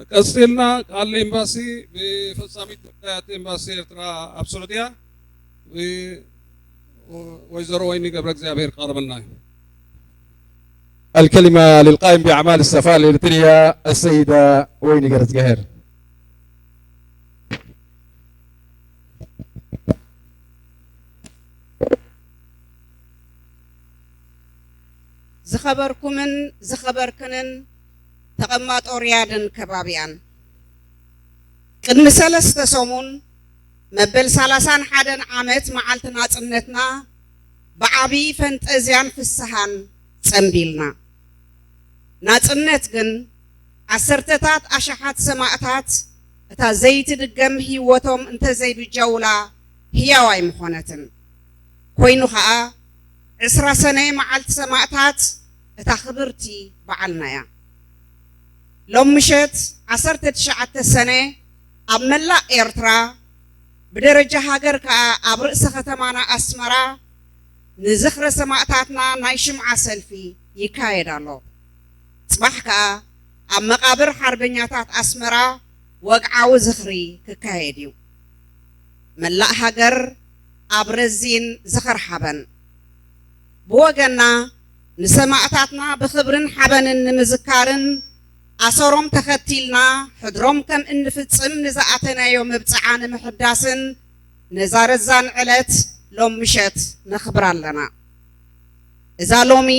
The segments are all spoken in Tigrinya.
ቀጺልና ቃል ኤምባሲ ብፈጻሚት ጉዳያት ኤምባሲ ኤርትራ ኣብ ስዑድያ ብ-፣ ወይዘሮ ወይኒ ገብረ እግዚኣብሔር ክቐርበልና እዩ። الكلمة للقائم بأعمال السفارة الإريترية السيدة ويني قرزقهر. ዝኸበርኩምን ዝኸበርክንን ተቐማጦ ሪያድን ከባቢኣን፣ ቅድሚ ሰለስተ ሰሙን መበል ሰላሳን ሓደን ዓመት መዓልቲ ናጽነትና ብዓቢ ፈንጠዝያን ፍስሃን ጸንቢልና። ናጽነት ግን ዓሰርተታት ኣሽሓት ሰማእታት እታ ዘይትድገም ህይወቶም እንተዘይብጀውላ ህያው ኣይምኾነትን። ኮይኑ ኸኣ ዕስራ ሰነ መዓልቲ ሰማእታት እታ ክብርቲ በዓልና እያ። ሎም ምሸት ዓሰርተ ትሽዓተ ሰነ ኣብ መላእ ኤርትራ ብደረጃ ሃገር ከኣ ኣብ ርእሰ ከተማና ኣስመራ ንዝኽረ ሰማእታትና ናይ ሽምዓ ሰልፊ ይካየድ ኣሎ። ጽባሕ ከኣ ኣብ መቓብር ሓርበኛታት ኣስመራ ወግዓዊ ዝኽሪ ክካየድ እዩ። መላእ ሃገር ኣብ ረዚን ዝኽር ሓበን። ብወገንና ንሰማእታትና ብኽብርን ሓበንን ንምዝካርን ኣሰሮም ተኸቲልና ሕድሮም ከም እንፍጽም ንዝኣተናዮ መብጽዓ ንምሕዳስን ነዛ ረዛን ዕለት ሎም ምሸት ነኽብራ ኣለና። እዛ ሎሚ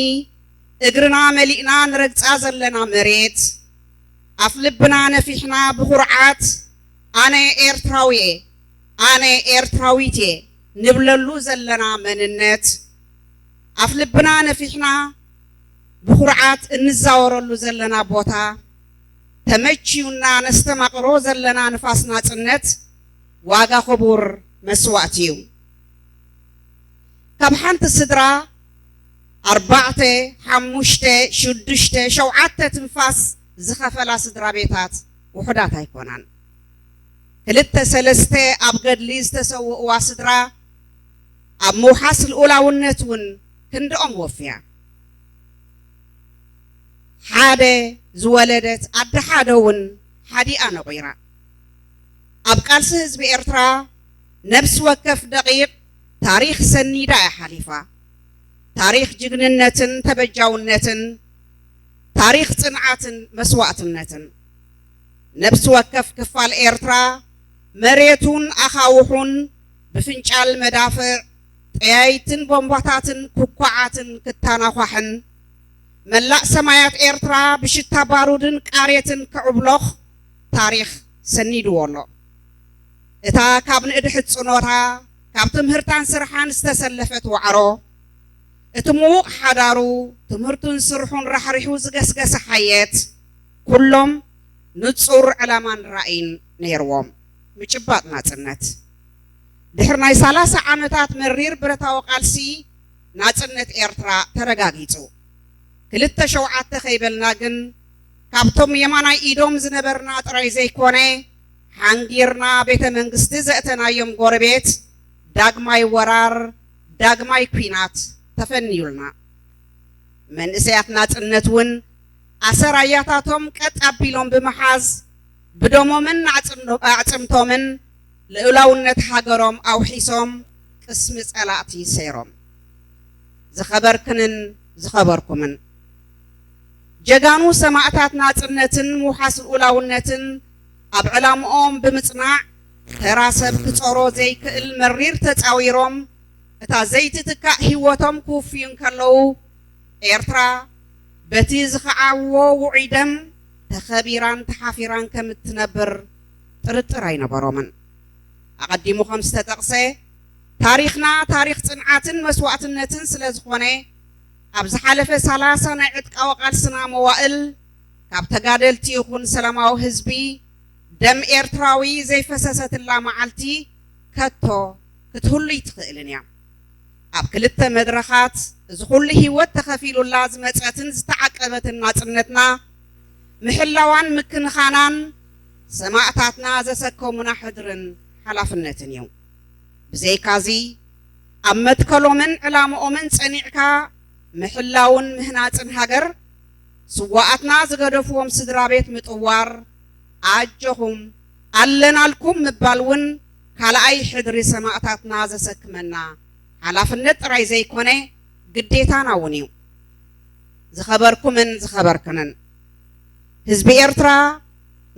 እግርና መሊእና ንረግጻ ዘለና መሬት፣ ኣፍ ልብና ነፊሕና ብኹርዓት ኣነ ኤርትራዊ እየ፣ ኣነ ኤርትራዊት እየ ንብለሉ ዘለና መንነት፣ ኣፍ ልብና ነፊሕና ብኹርዓት እንዛወረሉ ዘለና ቦታ፣ ተመችዩና ነስተማቕሮ ዘለና ንፋስ ናጽነት ዋጋ ክቡር መስዋእቲ እዩ። ካብ ሓንቲ ስድራ ኣርባዕተ፣ ሓሙሽተ፣ ሽዱሽተ፣ ሸውዓተ ትንፋስ ዝኸፈላ ስድራ ቤታት ውሑዳት ኣይኮናን። ክልተ ሰለስተ ኣብ ገድሊ ዝተሰውእዋ ስድራ ኣብ ምውሓስ ልኡላውነት እውን ክንድኦም ወፍያ። ሓደ ዝወለደት ኣደ ሓደ እውን ሓዲኣ ነቒራ። ኣብ ቃልሲ ህዝቢ ኤርትራ ነብሲ ወከፍ ደቒቕ ታሪኽ ሰኒዳ እያ ሓሊፋ። ታሪኽ ጅግንነትን ተበጃውነትን፣ ታሪኽ ጽንዓትን መስዋእትነትን። ነብሲ ወከፍ ክፋል ኤርትራ መሬቱን ኣኻውሑን ብፍንጫል መዳፍዕ፣ ጠያይትን ቦምባታትን ኩኳዓትን ክታናኳሕን፣ መላእ ሰማያት ኤርትራ ብሽታ ባሩድን ቃሬትን ክዕብሎኽ ታሪኽ ሰኒድዎ ኣሎ። እታ ካብ ንእድሕት ጽኖታ፣ ካብ ትምህርታን ስርሓን ዝተሰለፈት ዋዕሮ፣ እቲ ምዉቕ ሓዳሩ፣ ትምህርቱን ስርሑን ራሕሪሑ ዝገስገሰ ሓየት፣ ኩሎም ንጹር ዕላማን ራእይን ነይርዎም። ምጭባጥ ናጽነት። ድሕሪ ናይ ሰላሳ ዓመታት መሪር ብረታዊ ቃልሲ፣ ናጽነት ኤርትራ ተረጋጊጹ። ክልተ ሸውዓተ ከይበልና ግን፣ ካብቶም የማናይ ኢዶም ዝነበርና ጥራይ ዘይኮነ፣ ሓንጊርና ቤተ መንግስቲ ዘእተናዮም ጎረቤት፣ ዳግማይ ወራር፣ ዳግማይ ኲናት ተፈንዩልና። መንእሰያት ናጽነት እውን ኣሰር ኣያታቶም ቀጥ ኣቢሎም ብምሓዝ፣ ብደሞምን ኣዕጽምዶ-፣ ኣዕጽምቶምን ልኡላውነት ሃገሮም ኣውሒሶም፣ ቅስሚ ጸላእቲ ሰይሮም። ዝኸበርክንን ዝኸበርኩምን፣ ጀጋኑ ሰማእታት ናጽነትን ምውሓስ ልኡላውነትን ኣብ ዕላምኦም ብምጽናዕ፣ ተራ ሰብ ክጾሮ ዘይክእል መሪር ተጻዊሮም፣ እታ ዘይትትካእ ህይወቶም ክውፍዩ እንከለዉ፣ ኤርትራ በቲ ዝኸዓብዎ ውዑይ ደም ተኸቢራን ተሓፊራን ከም እትነብር ጥርጥር ኣይነበሮምን። ኣቐዲሙ ከም ዝተጠቕሰ፣ ታሪኽና ታሪኽ ጽንዓትን መስዋእትነትን ስለ ዝኾነ፣ ኣብ ዝሓለፈ ሰላሳ ናይ ዕጥቃዊ ቃልስና መዋእል፣ ካብ ተጋደልቲ ይኹን ሰላማዊ ህዝቢ፣ ደም ኤርትራዊ ዘይፈሰሰትላ መዓልቲ ከቶ ክትህሉ ኣይትኽእልን እያ። ኣብ ክልተ መድረኻት እዚ ኩሉ ህይወት ተኸፊሉላ ዝመጸትን ዝተዓቀበትን ናጽነትና፣ ምሕላዋን ምክንኻናን ሰማእታትና ዘሰከሙና ሕድርን ሓላፍነትን እዩ። ብዘይካዚ፣ ኣብ መትከሎምን ዕላምኦምን ጸኒዕካ ምሕላውን ምህናጽን ሃገር፣ ስዋኣትና ዝገደፍዎም ስድራ ቤት ምጥዋር፣ ኣጆኹም ኣለናልኩም ምባል እውን ካልኣይ ሕድሪ ሰማእታትና ዘሰክመና ሓላፍነት ጥራይ ዘይኮነ ግዴታና እውን እዩ። ዝኸበርኩምን ዝኸበርክንን ህዝቢ ኤርትራ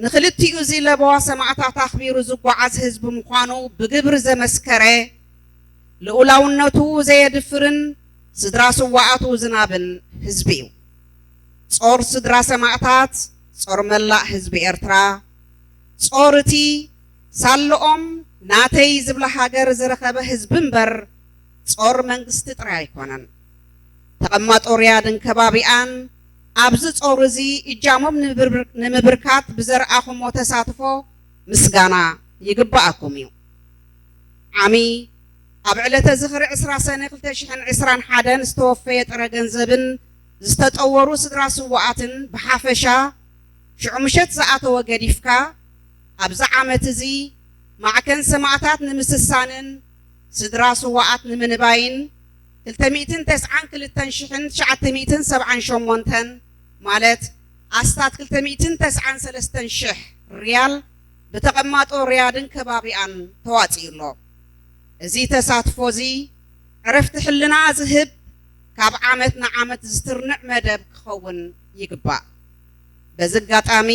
ንክልቲኡ እዚ ለበዋ ሰማእታት ኣኽቢሩ ዝጓዓዝ ህዝቢ ምዃኑ ብግብሪ ዘመስከረ ልኡላውነቱ ዘየድፍርን ስድራ ስዋኣቱ ዝናብን ህዝቢ እዩ። ጾር ስድራ ሰማእታት፣ ጾር መላእ ህዝቢ ኤርትራ፣ ጾር እቲ ሳለኦም ናተይ ዝብላ ሃገር ዝረኸበ ህዝቢ እምበር ጾር መንግስቲ ጥራይ ኣይኮነን። ተቐማጦ ሪያድን ከባቢኣን ኣብዚ ጾር እዚ እጃሞም ንምብር- ንምብርካት ብዘርኣኹሞ ተሳትፎ ምስጋና ይግባኣኩም እዩ። ዓሚ ኣብ ዕለተ ዝኽሪ ዕስራ ሰነ ክልተ ሽሕን ዕስራን ሓደን ዝተወፈየ ጥረ ገንዘብን ዝተጠወሩ ስድራ ስውኣትን ብሓፈሻ ሽዑ ምሸት ዝኣተወ ገዲፍካ ኣብዚ ዓመት እዚ ማዕከን ሰማእታት ንምስሳንን ስድራ ስውኣት ንምንባይን ክልተ ሚእትን ተስዓን ክልተን ሽሕን ትሽዓተ ሚእትን ሰብዓን ሸሞንተን ማለት ኣስታት ክልተ ሚእትን ተስዓን ሰለስተን ሽሕ ሪያል ብተቐማጦ ሪያድን ከባቢኣን ተዋጺኡ ኣሎ። እዚ ተሳትፎ እዚ ዕረፍቲ ሕልና ዝህብ ካብ ዓመት ንዓመት ዝትርንዕ መደብ ክኸውን ይግባእ። በዚ ኣጋጣሚ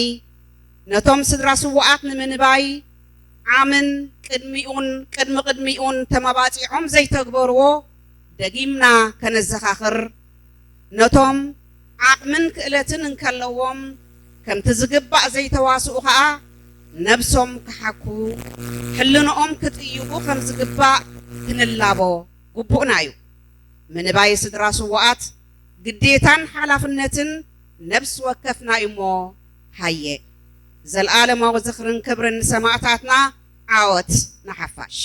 ነቶም ስድራ ስውኣት ንምንባይ ዓምን ቅድሚኡን ቅድሚ ቅድሚኡን ተመባጺዖም ዘይተግበርዎ ደጊምና ከነዘኻኽር ነቶም ዓቕምን ክእለትን እንከለዎም ከምቲ ዝግባእ ዘይተዋስኡ ኸኣ ነብሶም ክሓኩ ሕልንኦም ክጥይቑ ከም ዝግባእ ክንላቦ ግቡእና እዩ። ምንባይ ስድራ ስውኣት ግዴታን ሓላፍነትን ነብሲ ወከፍና እዩ እሞ ሃየ ዘልኣለማዊ ዝኽርን ክብርን ንሰማእታትና ዓወት ንሓፋሽ።